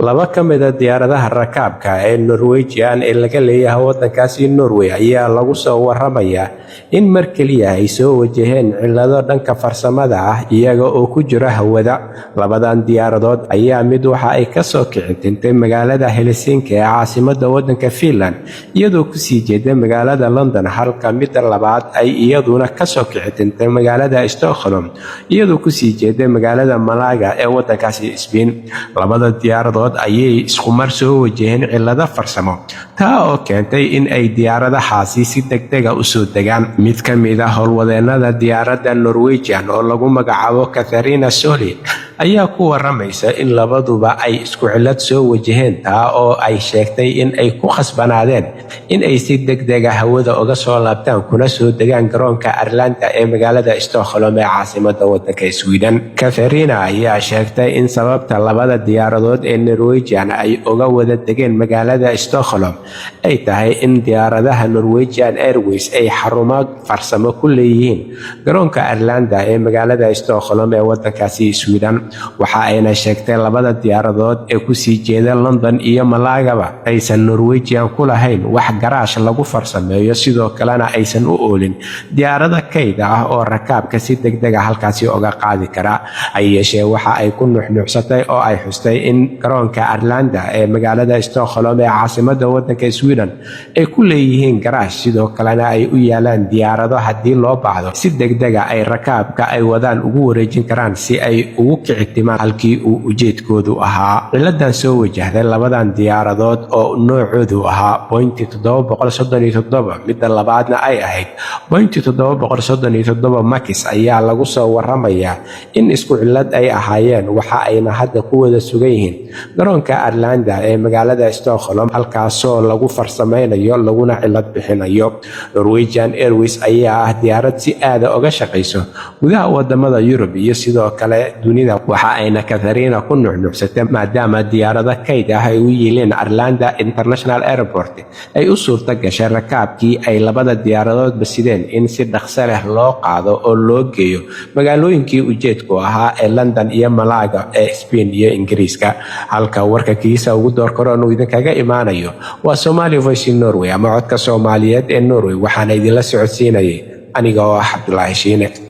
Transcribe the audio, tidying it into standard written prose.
Laba ka mid ah diyaaradaha rakaabka ee Norwegian ee laga leeyahay waddankaasi Norway ayaa lagu soo waramayaa in mar keliya ay soo wajaheen cillado dhanka farsamada ah iyaga oo ku jira hawada. Labadan diyaaradood ayaa mid waxa ay kasoo kicintintay magaalada Helsinki ee caasimadda waddanka Finland, iyadoo kusii jeeda magaalada London, halka midda labaad ay iyaduna kasoo kicintintay magaalada Stockholm, iyadoo kusii jeeda magaalada Malaga ee waddankaasi Spain. Labada diyaaradood ayay isku mar soo wajaheen cillado farsamo, taa oo keentay in ay diyaaradahaasi si degdega usoo degaan. Mid ka mid ah howlwadeenada diyaaradda Norwegian oo lagu magacaabo Katharina Soli ayaa ku waramaysa in labaduba ay isku cillad soo wajaheen, taa oo ay sheegtay in ay ku khasbanaadeen in ay si degdega hawada uga soo laabtaan, kuna soo degaan garoonka Arlanda ee magaalada Stockholm ee caasimada wadanka Sweden. Katharina ayaa sheegtay in sababta labada diyaaradood ee Norwegian ay uga wada degeen magaalada Stockholm ay tahay in diyaaradaha Norwegian Airways ay xarumo farsamo ku leeyihiin garoonka Arlanda ee magaalada Stockholm ee wadankaasi Sweden. Waxa ayna sheegtay labada diyaaradood ee kusii jeeda London iyo Malagaba aysan Norwegian ku lahayn wax garaash lagu farsameeyo, sidoo kalena aysan u oolin diyaarado kayd ah oo rakaabka si degdega halkaasi uga qaadi kara. Ha yeeshee, waxa ay ku nuxnuuxsatay oo ay xustay in garoonka Arlanda ee magaalada Stockholm ee caasimada wadanka Sweden ay ku leeyihiin garaash, sidoo kalena ay u yaalaan diyaarado haddii loo baahdo si degdega ay rakaabka ay wadaan ugu wareejin karaan, si ay ugu kicitimaan halkii uu ujeedkoodu ahaa. Ciladan soo wajahday labadan diyaaradood oo noocoodu ahaa Boeing 737, midda labaadna ay ahayd Boeing 737 Max, ayaa lagu soo waramayaa in isku cillad ay ahaayeen. Waxa ayna hadda ku wada sugan yihiin garoonka Arlanda ee magaalada Stockholm, halkaasoo lagu farsameynayo laguna cilad bixinayo. Norwegian Airways ayaa ah diyaarad si aada uga shaqayso gudaha wadamada Yurub iyo sidoo kale dunida. Waxa ayna Katharina ku nuxnuxsatay maadaama diyaarado kayd ah ay u yiileen Arlanda International Airport, ay u suurta gashay rakaabkii ay labada diyaaradoodba sideen in si dhaqso leh loo qaado oo loo geeyo magaalooyinkii ujeedku ahaa ee London iyo Malaga ee Spain iyo Ingiriiska. Halka warka kiisa ugu doorkaroon uu idinkaga imaanayo waa Somali Voice in Norway ama Codka Soomaaliyeed ee Norway. Waxaana idinla socodsiinayay aniga oo ah Cabdulaahi Shiine.